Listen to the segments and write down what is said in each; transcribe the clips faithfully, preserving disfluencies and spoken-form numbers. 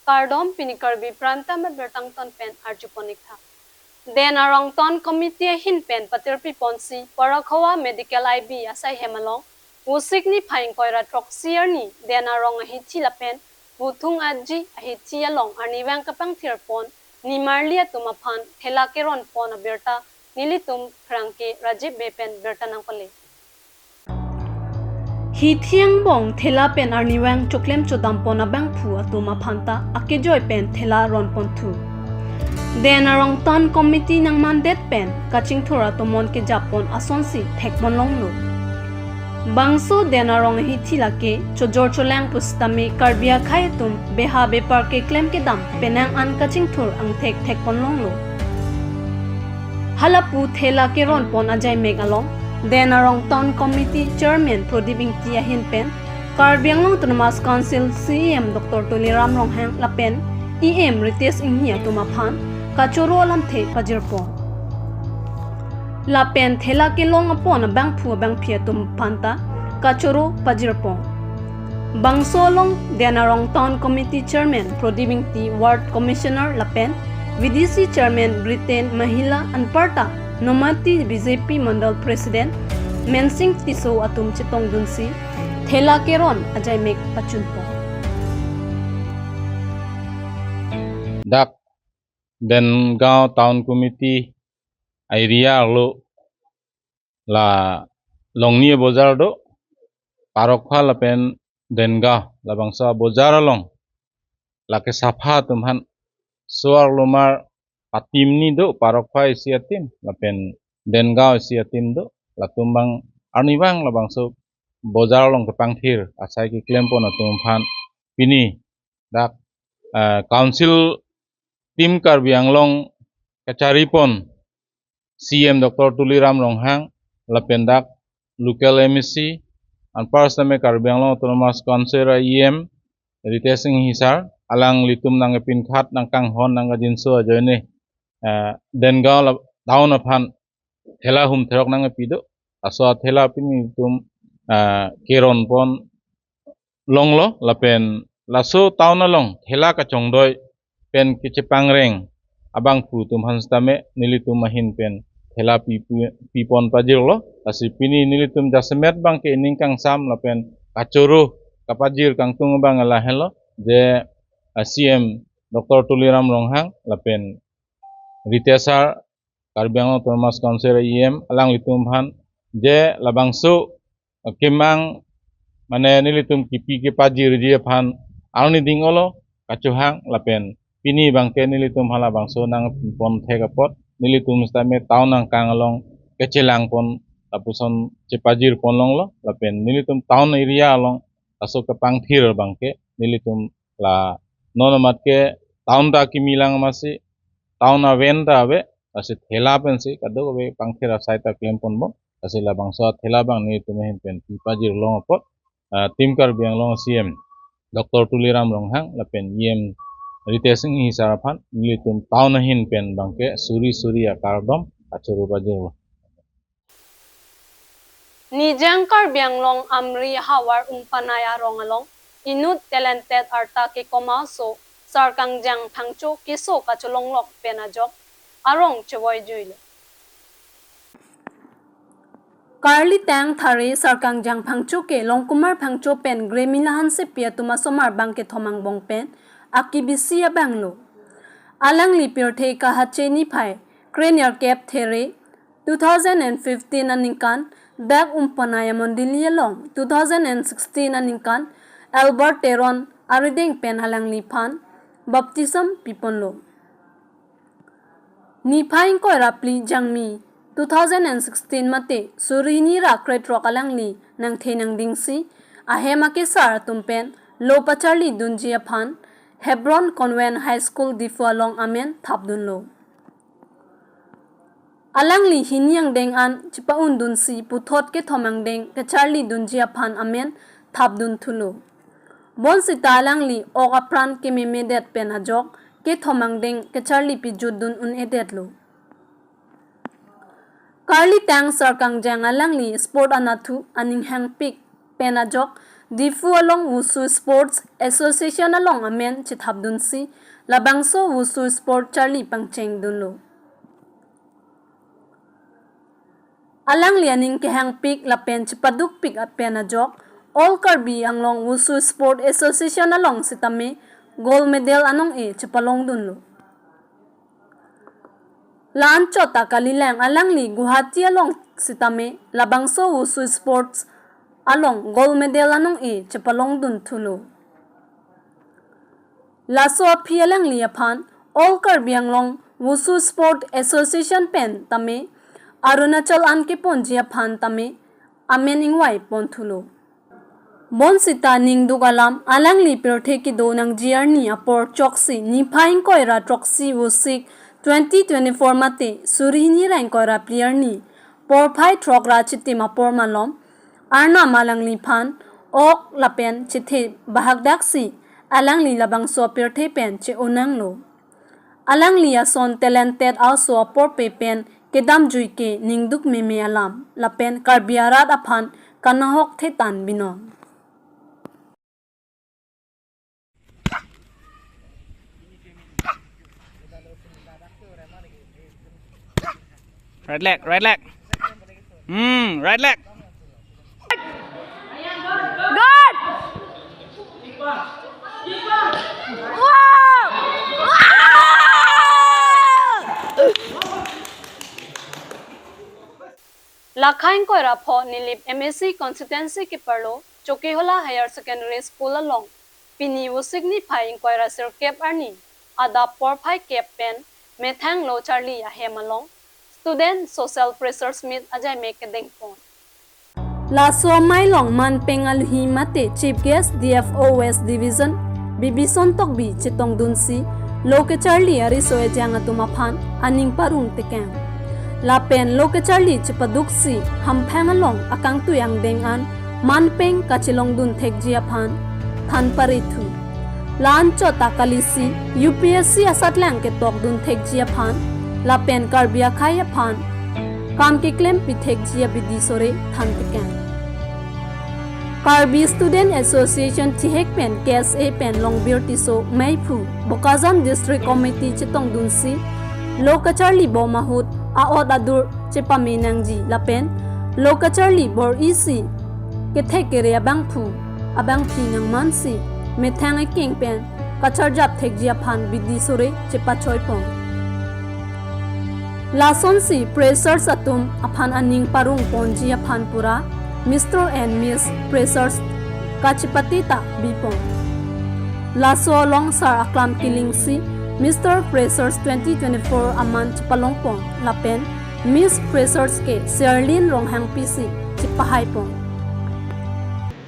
Kardom, pini Karbi Prime Time abirta angton pen arjupon ik tha. Den Arong Town Committee ahin pen patirpi ponsi Parakhawa Medical I B asai hem along Vosik niphai ingkoi ra throksi arni Den Arong ahithi lapen Vothung Aji ahithi along arnivang kepangthir pon nimarli atum aphan thela keron pon abirta nelitum pherangke Rajiv Bey pen birta nangpale. Hithi angbong thela pen arnivang choklem chodam pon abangphu atum aphan ta akejoi pen thela ron ponthu. Den Arong Town Committee nangmandet pen kachingthur atomon kejap pon asonsi thek pon longlo. Bangso Den Arong ahithi lake chojor cholang pusitame Karbi akhei atum beha bepar keklem kedam penang an kachingthur angthek thek pon longlo. Halapu thela keron pon ajaimek along Den Arong Town Committee Chairman Prodip Ingti ahin pen Karbi Anglong Autonomous Council C E M Doctor Tuliram Ronghang lapen E M Ritesh Enghi atum aphan kachoro alamthe pajir pon. Lapen thela kelong apon abangphu abangphi atum aphan ta kachoro pajir pon. Bangso along Den Arong Town Committee Chairman Prodip Ingti, Ward Commissioner lapen V D C Chairman Britain Mahila anparta Nomati B J P Mandal President Mensing Tisso atum chetongdunsi thela keron ajaimek pachun pon. Dak Dengaon Town Committee area arlo la Longni bojar do, Parokpha lapen Dengaon labangso bojar along lake sapha atum aphan so-arlomar patimni do, Parokpha isi atim lapen Dengaon isi atim do, latum abang arnivang labangso bojar along kepangthir asai keklem pon atum aphan pini dak, eh, Council Team Karbi Anglong kachari pon C E M Doctor Tuliram Ronghang lapen dak local M A C anpar sitame Karbi Anglong Autonomous Council E M Ritesh Enghi sir, alanglitum nangkepinkhat nangkanghon nangkajinso ajoine, eh, Dengaon la-, town aphan thela hum therok nangkepi do, laso athela pini itum, ah, keron pon longlo lapen laso town along thela kachongdoi pen kechepangreng abangphu atum aphan sitame nelitum ahin pen thela pi, pi, pi pon pajirlo. Lasi pini nelitum jasemet abangke ining kangsam lapen kachoro kapajir kangtung abang lahelo je, ah, C E M Doctor Tuliram Ronghang lapen Ritesh sir, Karbi Anglong Autonomous Council E M, alanglitum aphan je labangso kemang mane nelitum kipi kepajirji aphan arni ding olo kachohang lapen pini abangke nelitum aphan labangso nangpi pon thek apot nelitum sitame town angkang along kechelang pon lapuson chepajir pon longlo lapen nelitum town area along laso kepangthir abangke nelitum la non amat ke town ta kimi lang amatsi town aven ta ave, lasi thela pensi kadokave pangthir asai ta klem ponbom, lasi labangso athela abang nelitum ahin pen pi pajir long apot, ah, Team Karbi Anglong C E M Doctor Tuliram Ronghang lapen E M Ritesh Enghi sir aphan nelitum town ahin pen abangke suri suri akardom kachoro pajirlo. Nijang Karbi Anglong Amri havar Umpanai arong along inut talented arta kekoma aso Sarkangjang Phangcho keso kacholonglok pen ajok arong chevoijuilo. Karlitang Thare Sarkangjang Phangcho ke Longkumar Phangcho pen Gremila Hansepi atum asomar bang kethom angbong pen akibisi abanglo. Alangli pirthe kahache niphai krenerkep There two thousand and fifteen aningkan dak Umpanai amondili along two thousand and sixteen aningkan Albert Teron arideng pen alangliphan baptism piponlo. Niphai ingkoi ra phli Jangmi two thousand and sixteen mate suri hini ra krethrok alangli nangthe nangdingsi ahem akesar atum pen lo pacharlidunji aphan Hebron Convent High School Diphu along amen thapdunlo. Alangli hini angdeng an chepa-undunsi puthot kethom angdeng kacharlidunji aphan amen thapdunthulo. Bonsita alangli ok apran kememedet pen ajok kethom angdeng kacharli pijutdun un-edetlo. Karlitang Sarkangjang alangli sport anatthu aning hangpik pen ajok Diphu along Wushu Sports Association along amen chethapdunsi labangso Wushu Sport charli pangchengdunlo. Alangli aning kehangpik lapen chepadukpik pen ajok All Karbi Anglong Wushu Sport Association along sitame gold medal anong-e chepalongdunlo. La-anchot ta kalilang alangli Guwahati along sitame labangso Wushu Sports along gold medal anong-e chepalongdunthulo. Laso aphi alangli aphan All Karbi Anglong Wushu Sport Association pen tame Arunachal an keponji aphan tame amen ingvaiponthulo. Bonsita ningduk alam alangli pirthe kedo nangji arni apor choksi niphai ingkoi ra throksi Vosik twenty twenty-four mate suri hini ra ingkoi ra phli arni porphai throk ra chitim apor malom Arnam alangliphan ok lapen chethe bahakdaksi alangli labangso apirthe pen che-onanglo. Alangli ason talented aso aporpe pen kedamjui ke ningduk meme alam lapen Karbi arat aphan kanahok thetan binong. Right leg, right leg. Hmm, right leg. Good. Wow! Wow! Lakha ingkoi ra pho Nilip M A C constituency keparlo Chokihola Higher Secondary School along pini Vosik niphai ingkoi ra sirkep arni adap porphai kep pen methang lo charli ahem along Student Social Freshers Meet ajai me kedengpon. Laso amei along manpeng alohi mate Chief Guest D F O West Division Bibison Tokbi chetongdunsi lo kecharli ariso ejang atum aphan aning parong tekang. Lapen lo kecharli chepaduksi hamphang along akangtui angdeng an manpeng kachelongdun thekji aphan than parithu. La-anchot ta kalisi U P S C asatlang ketokdun thekji aphan lapen Karbi akhei aphan kam keklempi thekji abidi sore than tekang. Karbi Student Association thihek pen K S A pen Longbir Tisso meiphu Bokajan District Committee chetongdunsi lo kacharli bom ahut a-ot adur chepame nangji lapen lo kacharli bor-isi kethek kere abangphu abangphi nangmansi methang ekeng pen kacharjap thekji aphan bidi sore chepachoipon. Lasonsi freshers atum aphan aning parongponji aphan pura Mister and Miss Freshers kachepate ta bipon. Laso along sar aklam kelingsi Mister Freshers twenty twenty-four aman chepalongpon lapen Miss Freshers ke Sherlyn Ronghangpi si chepahaipon.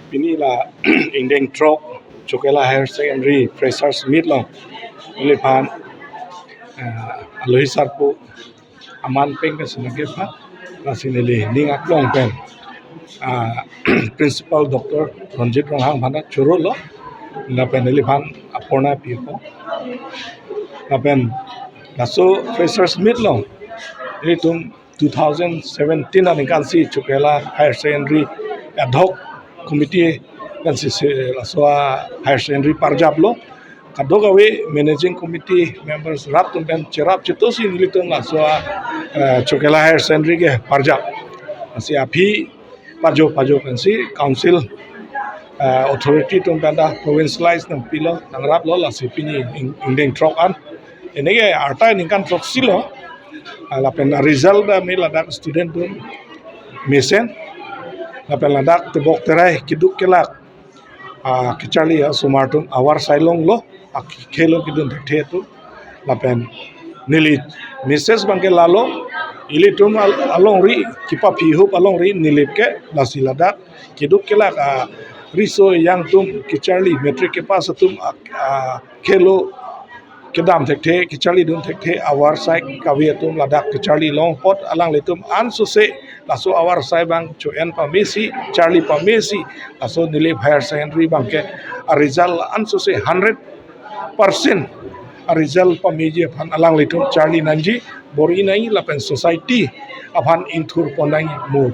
Pini la ingdeng throk Chokihola Higher Secondary Freshers Meet along neliphan, eh, alohi sarpo aman peng pen sinake pha, lasi neli ning aklong pen, ah, Principal Doctor Ronjit Ronghang aphan chorolo, lapen neliphan apurna pipo. Lapen laso Freshers Meet along ilitum two thousand seventeen aningkan si Chokihola Higher Secondary ad hoc committee kan si, si laso a higher secondary parjaplo. Kadokave managing committee members rat atum pen cherap chetosi nelitum laso a, eh, Chokihola Higher Secondary ke parjap. Lasi aphi pajo pajo pensi council, eh, authority atum pen ta provincialize nangpilo, nangraplo, lasi pini ing-, ingdeng throk an. Pini ke arta ningkan throksi lo. Ah, lapen result ta me ladak student atum mesen. Lapen ladak tebok terai keduk kelak, ah, kacharli asomar atum avarsai longlo, ah, khelo kedun thekthe atum. Lapen neli message abangke lalo, ilitum al-, alongri, kepaphi hup alongri Nilip ke, lasi ladak keduk kelak, ah, riso ejang atum kacharli, matric kepass atum, ah, ah, khelo kedam thekthe, kacharlidun thekthe, avarsai kave atum ladak kacharli long apot alanglitum ansose laso avarsai abang cho-en pamesi, charli pamesi, laso Nilip Higher Secondary abangke a result ansose hundred percent a result pameji aphan alanglitum charli nangji, bor-i nangji lapen society aphan ingthur pon nangji mo.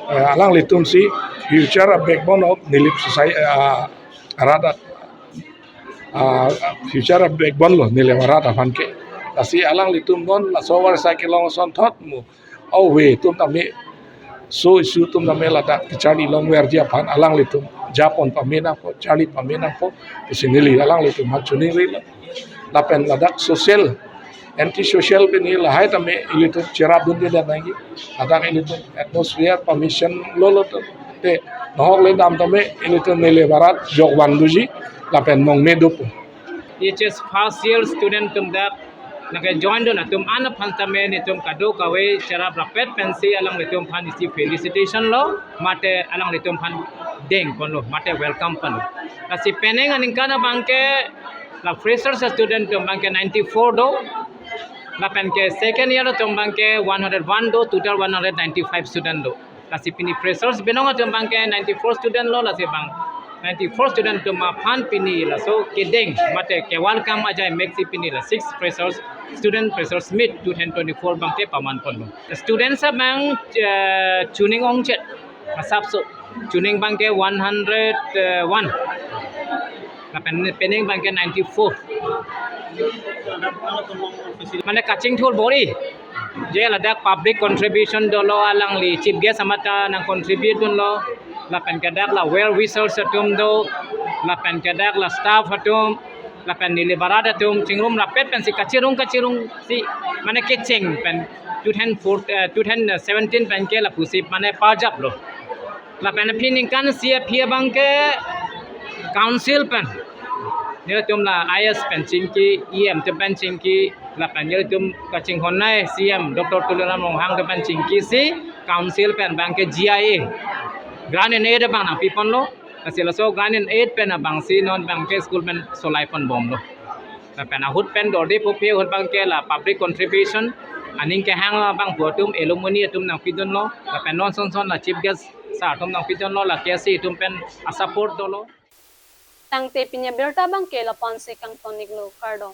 Eh, alanglitum si future a backbone of Nilip society, ah, arat, ah, future a backbone lo Nilip arat aphan ke. Lasi alanglitum non laso avarsa kelong asonthot mo, ove atum tame, so issue atum tame ladak kacharli longverji aphan alanglitum japon pame nangpo, charli pame nangpo, isi neli alanglitum aphan choningri lo. Lapen ladak social, anti social pen lahai tame ilitum cherap dunde dan nangji. Ladak ilitum atmosphere permission lo lo atum. Te nohok le dam tame ilitum Nilip arat jokvan doji lapen mongme dopo. H S first year student atum dak nangke join dun atum an aphan tame netum kadokave cherap rapet pensi alanglitum aphan isi felicitation lo, mate alanglitum aphan deng ponlo, mate welcome ponlo. Lasi penang aningkan abangke la freshers student atum abangke ninety-four do, lapen ke second year atum abangke one hundred one do, total one hundred ninety-five student do. Lasi pini freshers binong atum abangke ninety-four student lo, lasi bang ninety-four student atum aphan pini laso kedeng mate ke welcome ajai meksi pini la sixth freshers, student freshers meet two thousand twenty-four abangke paman ponlo. Students abang, eh, chuning ongchet asapso, chuning abangke one hundred one, lapen penang abangke ninety-four. Mane kachingthur bor-i, je ladak public contribution dolo, alangli chief guest amat ta nang contribute dunlo, lapen ke dak la well wishers atum do, lapen ke dak la staff atum, lapen Nilip arat atum chingrum rapet pensi kachirung kachirung si, mane kecheng pen two thousand four, eh, two thousand seventeen pen ke lapusi mane parjap lo. Lapen aphi ningkan isi aphi abangke council pen, nelitum la I A S pen chingki, E M atum pen chingki, lapen nelitum kachinghon nai C M Doctor Tuliram Ronghang atum pen chingkisi council pen abangke G I A, grant in aid abang nangpi ponlo. Lasi laso grant in aid pen abangsi non abangke school pen solai pon bomlo. Lapen ahut pen dorde puphe ahut abangke la public contribution, aning kehang abang pu atum, alumni atum nangpi dunlo. Lapen non son son la chief guest sir atum nangpi dunlo, la K S A atum pen asupport dolo. Tangte pini abirta abangke lapu-ansi kangton-iklo, kardom.